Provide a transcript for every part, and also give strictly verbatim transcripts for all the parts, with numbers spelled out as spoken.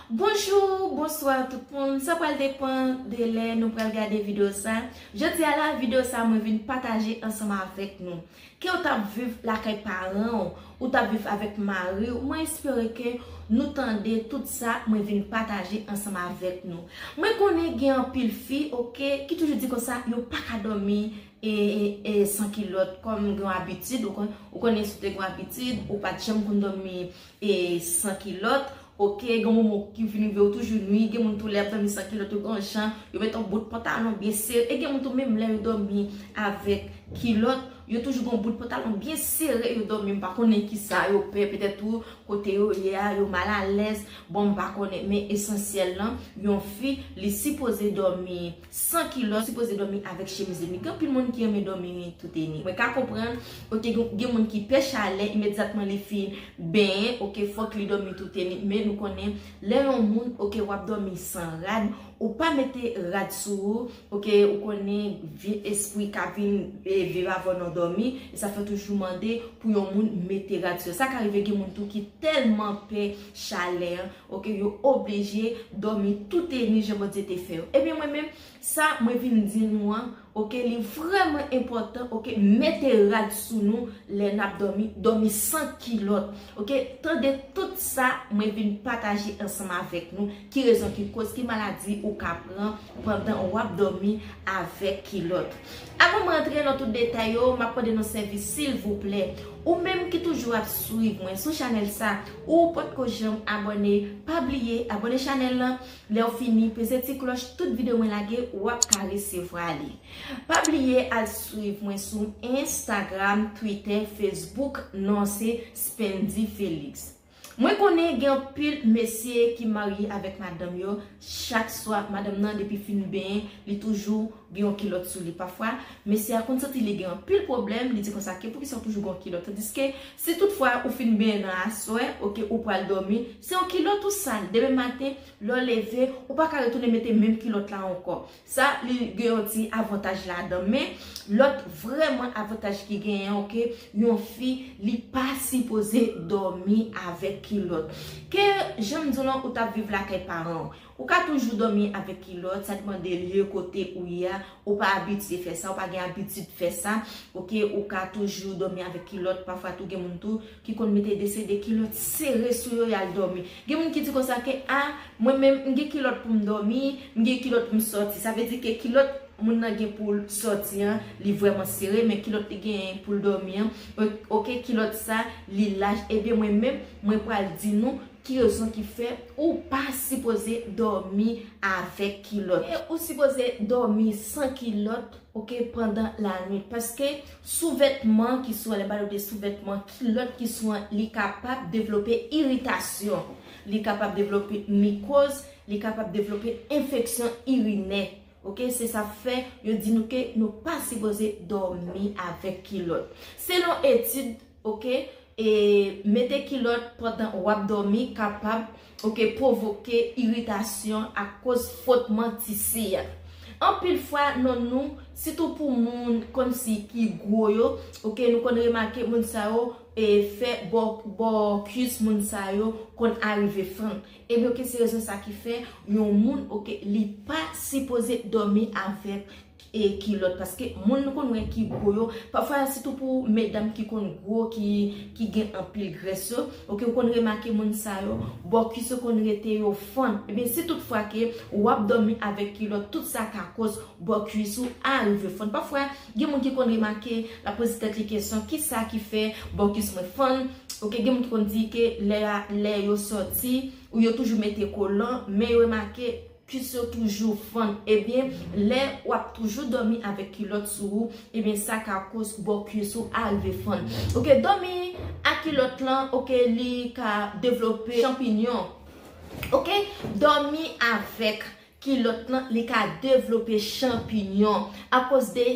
Bonjou, bonswa tout moun. Sa pral depann de lè nou pral gade videyo sa. Jodi a la, videyo sa mwen vin pataje ansanm avèk nou. Ke w t ap viv lakay paran w, ou t ap viv avèk mari w, mwen espere ke nou tande tout sa mwen vin pataje ansanm avèk nou. Mwen konnen gen anpil fi, oke, ki toujou di konsa, yo pa ka dòmi e, e, e, san kilòt, kòm gen yon abitid, ou kon-, ou konnen si w te gen yon abitid, ou pa t janm konn dòmi e, san kilòt, oke, gen moun ki vin rive yo toujou nwi, gen moun tou lè y ap dòmi san kilòt, yo gen yon jan, yo met yon bout pantalon byen sere, e gen moun tou menm lè yo dòmi avèk kilòt, yo toujou gen yon bout pantalon byen sere, yo dòmi, m pa konnen kisa, yo pè, petèt tou, kote yo ye a, yo malalèz, bon, m pa konnen, men esansyèl lan, yon fi, li sipoze dòmi san kilòt, sipoze dòmi avèk chemiz li. Gen anpil moun ki renmen dòmi touteni. Mwen ka konprann, oke, gen, gen moun ki pè chalè, imedyatman li fin benyen, oke, fòk li dòmi touteni. Men nou konnen, lè yon moun, oke, w ap dòmi san rad, ou pa mete rad sou ou, oke, ou konnen vye espri ka vin, e, viv avè w nan dòmi, e sa fè toujou mande pou yon moun mete rad sou yo. Sa ka rive gen moun tou ki tèlman pè chalè, oke, yo oblije dòmi touteni jan Bondye te fè yo. Ebyen, mwen menm, sa mwen vin di nou an, oke, li vrèman enpòtan, oke, mete rad sou nou lè n ap dòmi, dòmi san kilòt, oke, tande tout sa mwen vin pataje ansanm avèk nou, ki rezon, ki koz, ki maladi ou ka pran pandan w ap dòmi avèk kilòt. Avan mwen antre nan tout detay yo, m ap mande nou sèvis, silvouplè. Ou menm ki toujou ap swiv mwen sou chanèl sa, ou potko janm abòne, pa bliye abòne chanèl lan. Lè w fini, peze ti klòch, tout videyo mwen lage, w ap ka resevwa li. Pa bliye al swiv mwen sou Instagram, Twitter, Facebook, non se Spendy Felix. Mwen konnen gen anpil mesye ki marye avèk madanm yo, chak swa madanm nan depi fin benyen, li toujou gen yon kilòt sou li. Pafwa, mesye a konn santi li gen anpil pwoblèm, li di konsa ke poukisa w toujou gen yon kilòt. Tandiske si toutfwa ou fin benyen nan aswè, oke, ou pral dòmi, se yon kilòt ou sal. Demen maten, lè w leve, ou pa ka retounen mete menm kilòt la ankò. Sa, li gen yon ti avantaj ladan, men lòt vrèman avantaj ki genyen, oke, yon fi, li pa sipoze dòmi avèk kilòt. Ke jan m di w lan, ou t ap viv lakay paran w, ou ka toujou dòmi avèk kilòt, sa depann de lye kote ou ye a, ou pa abitye fè sa, ou pa gen abitid fè sa, oke, ou ka toujou dòmi avèk kilòt, pafwa tou gen moun tou ki konn mete de seri de kilòt sere sou yo, y al dòmi. Gen moun ki di konsa ke, a, mwen menm, m gen kilòt pou m dòmi, m gen kilòt pou m sòti. Sa vle di ke kilòt moun nan gen pou l sòti an, li vrèman sere, men kilòt li genyen pou l dòmi an, o-, oke, kilòt sa, li laj. Ebyen, mwen menm, mwen pral di nou ki rezon ki fè ou pa sipoze dòmi avèk kilòt. E ou sipoze dòmi san kilòt, oke, pandan lanwit. Paske souvètman ki sou, lè m pale de souvètman, kilòt ki sou an, li kapab devlope iritasyon, li kapab devlope mikoz, li kapab devlope enfeksyon irinè. Oke, se sa fè yo di nou ke nou pa sipoze dòmi avèk kilòt. Selon etid, oke, e mete kilòt pandan w ap dòmi kapab, oke, pwovoke iritasyon akoz fwotman tisi a. Anpil fwa, nan nou, sitou pou moun kòmsi ki gwo yo, oke, nou konn remake moun sa yo, e fè bò, bò kwis moun sa yo konn arive fann. Ebyen, oke, se rezon sa ki fè yon moun, oke, li pa sipoze dòmi avèk, e, kilòt, paske moun nou konn wè ki gwo yo, pafwa, sitou pou medam ki konn gwo, ki, ki gen anpil grès yo, oke, ou konn remake moun sa yo, bò kwis yo konn rete yo fann. Ebyen, si toutfwa ke w ap dòmi avèk kilòt, tout sa ka koz bò kwis ou arive fann. Pafwa, gen moun ki konn remake, l ap poze tèt li kesyon, kisa ki fè bò kwis mwen fann? Oke, gen moun ki konn di ke lè a, lè yo sòti, ou yo toujou mete kolan, men yo remake kwis yo toujou fann. Ebyen, lè w ap toujou dòmi avèk kilòt sou ou, ebyen, sa ka koz bò kwis ou arive fann. Oke, dòmi ak kilòt lan, oke, li ka devlope chanpinyon. Oke, dòmi avèk kilòt lan, li ka devlope chanpinyon akoz de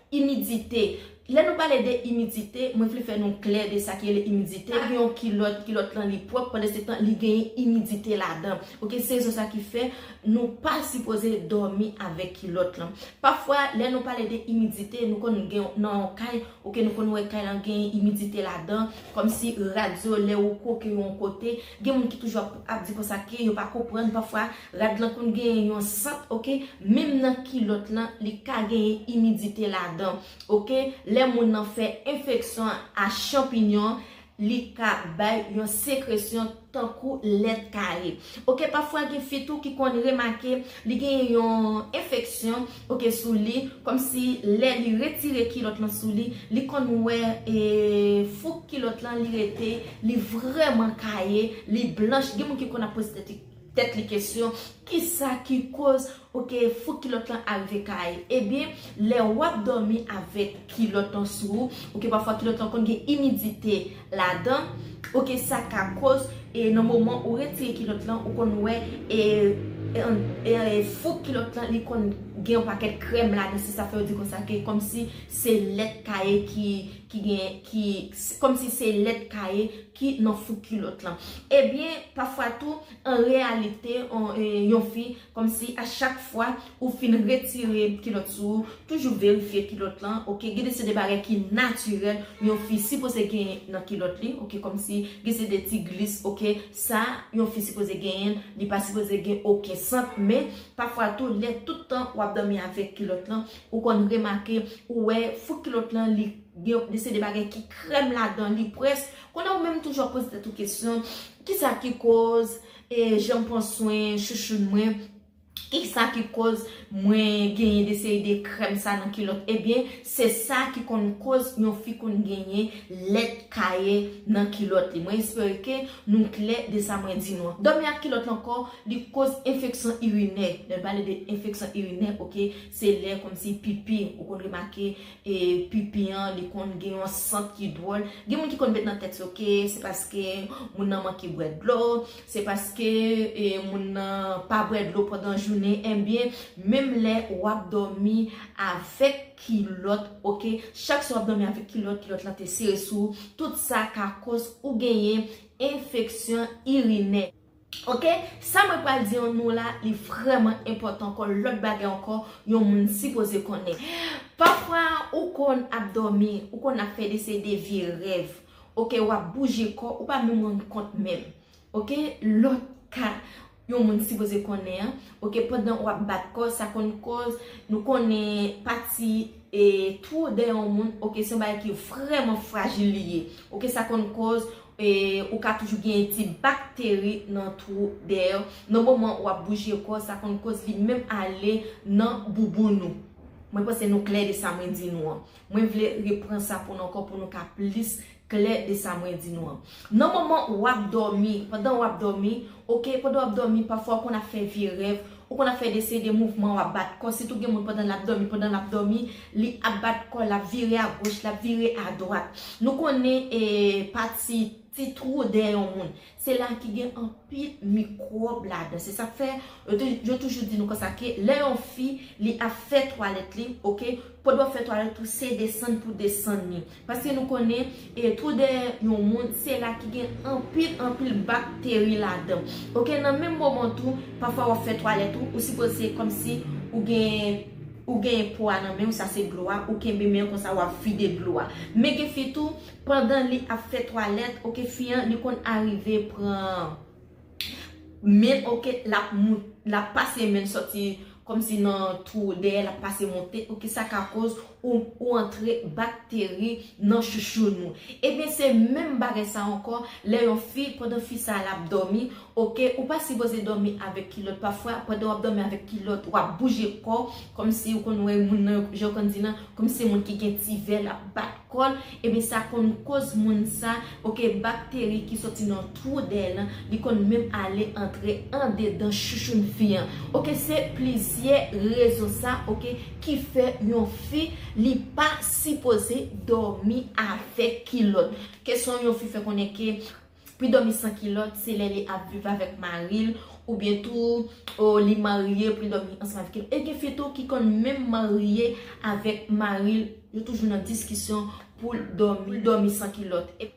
imidite. Lè nou pale de imidite, mwen vle fè nou klè de sa ki rele imidite. Gen yon kilòt, kilòt lan li pwòp, pandan se tan li genyen imidite ladan. Oke, se rezon sa ki fè nou pa sipoze dòmi avèk kilòt lan. Pafwa, lè nou pale de imidite, nou konn gen nan yon kay, oke, nou konn wè kay lan gen imidite ladan, kòmsi rad yo, lè ou kwoke yon kote, gen moun ki toujou ap, ap di konsa ke yo pa konprann, pafwa, rad lan konn gen yon sant, oke, menm nan kilòt lan, li ka gen imidite ladan, oke, lè moun nan fè enfeksyon a chanpinyon, li ka bay yon sekresyon tankou lèt kaye. Oke, pafwa gen fi tou ki konn remake li gen yon enfeksyon, oke, sou li, kòmsi lè li retire kilòt lan sou li, li konn wè e, fouk kilòt lan li rete, li vrèman kaye, li blanch. Gen moun ki konn ap poze tèt li tèt li kesyon, kisa ki koz, oke, fouk kilòt lan arive kaye? Ebyen, lè w ap dòmi avèk kilòt lan sou ou, oke, pafwa kilòt lan konn gen imidite ladan, oke, sa ka koz, e nan moman ou retire kilòt lan, ou konn wè, e, e, e, e fouk kilòt lan, li konn gen yon pakèt krèm ladan, se sa fè yo di konsa ke kòmsi se lèt kaye ki, ki gen, ki, kòmsi se lèt kaye ki nan fouk kilòt lan. Ebyen, pafwa tou, an reyalite, on, e, yon fi, kòmsi a chak fwa ou fin retire kilòt sou ou, toujou verifye kilòt lan, oke? Gen de se de bagay ki natirèl, yon fi sipoze gen nan kilòt li, oke? Kòmsi gen se de ti glis, oke? Sa, yon fi sipoze genyen, li pa sipoze gen okenn sant, men pafwa tou, lè tout tan w ap dòmi avèk kilòt lan, ou konn remake, ou wè, fouk kilòt lan, li gen de se de bagay ki krèm ladan, li près. Kounye a ou menm toujou ap poze tèt ou kesyon, kisa ki koz, e, jan m pran swen chouchoun mwen, kisa ki koz mwen genyen de seri de krèm sa nan kilòt? Ebyen, se sa ki konn koz yon fi konn genyen lèt kaye nan kilòt li. Mwen espere ke nou klè de sa mwen di nou an. Dòmi ak kilòt la ankò, li koz enfeksyon irinè. Lè n pale de enfeksyon irinè, oke, se lè kòmsi pipi, ou konn remake, e, pipi an, li konn gen yon sant ki dwòl. Gen moun ki konn met nan tèt yo ke se paske moun nan manke bwè dlo, se paske, e, moun nan pa bwè dlo pandan jounen. Ebyen, menm lè w ap dòmi avèk kilòt, oke, chak swa w ap dòmi avèk kilòt, kilòt lan te sere sou ou, tout sa ka koz ou genyen enfeksyon irinè. Oke, sa mwen pral di nou la, li vrèman enpòtan ankò, lòt bagay ankò, yon moun sipoze konnen. Pafwa, ou konn ap dòmi, ou konn ap fè de seri de vye rèv. Oke, w ap bouje kò, ou pa menm rann kont menm. Oke, lòt ka, yon moun sipoze konnen an. Oke, pandan w ap bat kò, sa konn koz, nou konnen pati, e, twou dèyè yon moun, oke, se yon bagay ki vrèman frajil li ye. Oke, sa konn koz, e, ou ka toujou gen ti bakteri nan twou dèyè. Nan moman w ap bouje kò, sa konn koz li menm ale nan bouboun ou. Mwen panse nou klè de sa mwen di nou an. Mwen vle repran sa pou nou ankò, pou nou ka plis klè de sa mwen di nou an. Nan moman w ap dòmi, pandan w ap dòmi, oke, pandan w ap dòmi, pafwa ou konn ap fè vye rèv, ou konn ap fè de seri de mouvman, w ap bat kò, sitou gen moun pandan l ap dòmi, pandan l ap dòmi, li ap bat kò, l ap vire agoch, l ap vire adwat. Nou konnen, e, pati ti twou dèyè yon moun. Se la ki gen anpil mikwòb ladan. Se sa k fè, yo tou-, yo toujou di nou konsa ke lè yon fi, li ap fè twalèt li, oke, pandan w ap fè twalèt ou, se desann pou desann li. Paske nou konnen, e, twou dèyè yon moun, se la ki gen anpil, anpil bakteri ladan. Oke, nan menm moman tou, pafwa w ap fè twalèt ou, ou sipoze kòmsi ou gen, ou gen po a nan men w, sa se dlo a, ou kenbe men w konsa, w ap vide dlo a. Men gen fi tou, pandan li ap fè twalèt, oke, fi an, li konn arive pran men, oke, l ap mou-, l ap pase men l sòti kòmsi nan twou dèyè, l ap pase monte, oke, sa ka koz ou, ou antre bakteri nan chouchoun ou. Ebyen, se menm bagay sa ankò, lè yon fi, pandan fi sa l ap dòmi, oke, ou pa sipoze dòmi avèk kilòt. Pafwa, pandan w ap dòmi avèk kilòt, w ap bouje kò, kòmsi ou konn wè moun nan, jan yo konn di nan, kòmsi se moun ki gen ti vè, l ap bat kò l, ebyen sa konn koz moun sa, oke, bakteri ki sòti nan twou dèyè l lan, li konn menm ale antre andedan chouchoun fi an. Oke, se plizyè rezon sa, oke, ki fè yon fi, li pa sipoze dòmi avèk kilòt. Kesyon yon fi fè konnen ke pou l dòmi san kilòt, se lè li ap viv avèk mari l, oubyen tou, o, li marye pou l dòmi ansanm avèk kilòt. E gen fi tou ki konn menm marye avèk mari l, Nou toujou nan diskisyon pou l dòmi, pou l dòmi san kilòt. E,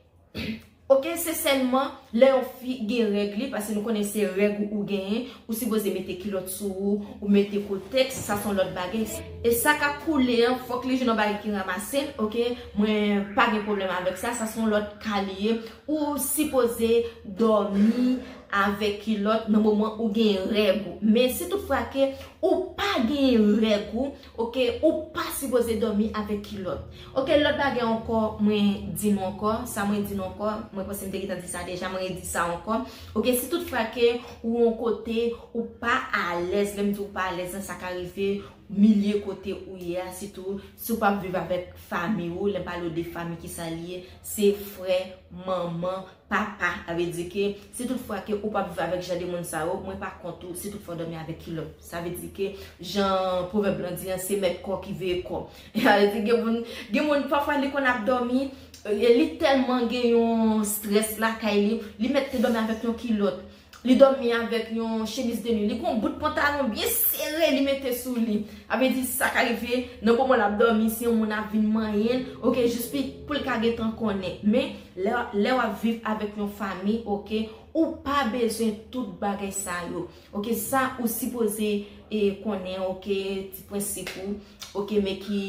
oke, se sèlman lè yon fi gen règ li, paske nou konnen se règ ou, ou genyen, ou sipoze mete kilòt sou ou, ou mete kotèks, sa se yon lòt bagay. E sa k ap koule an, fòk li jwenn yon bagay ki ranmase l, oke? Mwen pa gen pwoblèm avèk sa, sa se yon lòt ka li ye. Ou sipoze dòmi avèk kilòt nan moman ou gen règ ou. Men si tout fwa ke ou pa gen règ ou, oke, ou pa sipoze dòmi avèk kilòt. Oke, lòt bagay ankò, mwen di nou ankò, sa mwen di nou ankò, mwen panse m te gentan di sa deja, mwen redi sa ankò. Oke, si tout fwa ke ou yon kote, ou pa alèz, lè m di ou pa alèz, sa ka rive milye kote ou ye a, sitou si w p ap viv avèk fanmi ou, lè m pale w de fanmi, ki sa li ye, se frè, manman, papa, sa vle di ke si tout fwa ke ou p ap viv avèk jan de moun sa yo, mwen pa kont ou, si tout fwa w dòmi avèk kilòt. Sa vle di ke jan pwovèb lan di an, se mèt kò ki veye kò. Sa vle di gen moun, gen moun pafwa li konn ap dòmi, e li tèlman gen yon strès lakay li, li mèt te dòmi avèk yon kilòt. Li dòmi avèk yon chemiz de nwi. Li gon bout pantalon byen sere li mete sou li. Sa vle di sa ka rive nan moman l ap dòmi, si yon moun ap vin manyen l, oke, jis pi, pou l ka gentan konnen. Men, lè, lè w ap viv avèk yon fanmi, oke, ou pa bezwen tout bagay sa yo. Oke, sa ou sipoze, e, konnen, oke, ti prensip ou, oke, men ki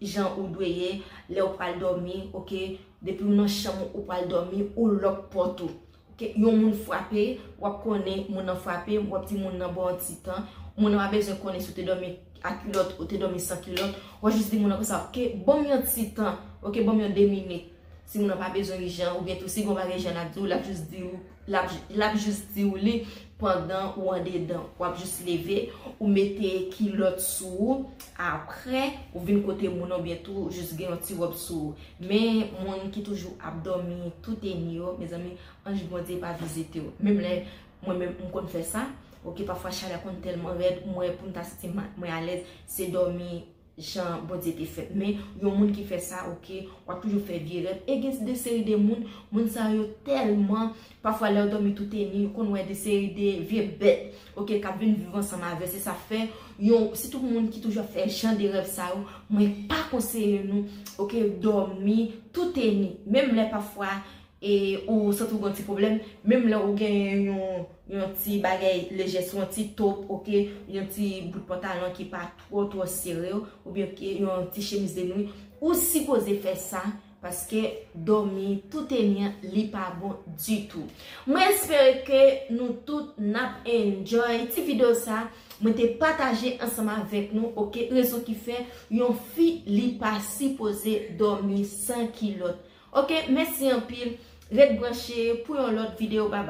jan ou dwe ye, lè w pral dòmi, oke, depi w nan chanm ou, ou pral dòmi, ou lòk pòt ou. Ke yon moun frape, w ap konnen moun nan frape, w ap di moun nan ba w yon ti tan. Moun nan pa bezwen konnen si w te dòmi ak kilòt, ou te dòmi san kilòt. W ap jis di moun nan konsa, oke, ban m yon ti tan, oke, ban m yon de minit. Si moun nan pa bezwen ijan, oubyen tou, si gon bagay ijan l ap di w, l ap jis di w, l ap, l ap jis di w li pandan ou andedan. W ap jis leve, ou mete kilòt sou ou, apre, ou vin kote moun nan, oubyen tou, ou jis gen yon ti wòb sou ou. Men, moun ki toujou ap dòmi touteni yo, mezanmi, anj Bondye pa vizite w. Menm lè mwen menm m konn fè sa, oke, pafwa chalè konn tèlman rèd, m wè pou m ta santi m, mwen alèz, se dòmi jan Bondye te fè m. Men yon moun ki fè sa, oke, w ap toujou fè vye rèv. E gen de seri de moun, moun sa yo tèlman, pafwa lè yo dòmi touteni, yo konn wè de seri de vye bèt, oke, k ap vin viv ansanm avè yo. Se sa fè, yon, sitou moun ki toujou ap fè jan de rèv sa yo, mwen pa konseye nou, oke, dòmi touteni. Menm lè pafwa e ou santi w gen yon ti pwoblèm, menm lè ou gen yon, yon ti bagay lejè sou yon ti top, oke, yon ti bout pantalon ki pa twò, twò sere w, oubyen ki yon ti chemiz de nwi, ou sipoze fè sa, paske dòmi touteni an, li pa bon ditou. Mwen espere ke nou tout n ap enjoy ti videyo sa, mwen te pataje ansanm avèk nou, oke, rezon ki fè yon fi li pa sipoze dòmi san kilòt. Oke, mèsi anpil. Ret branche pou yon lòt videyo. Babay.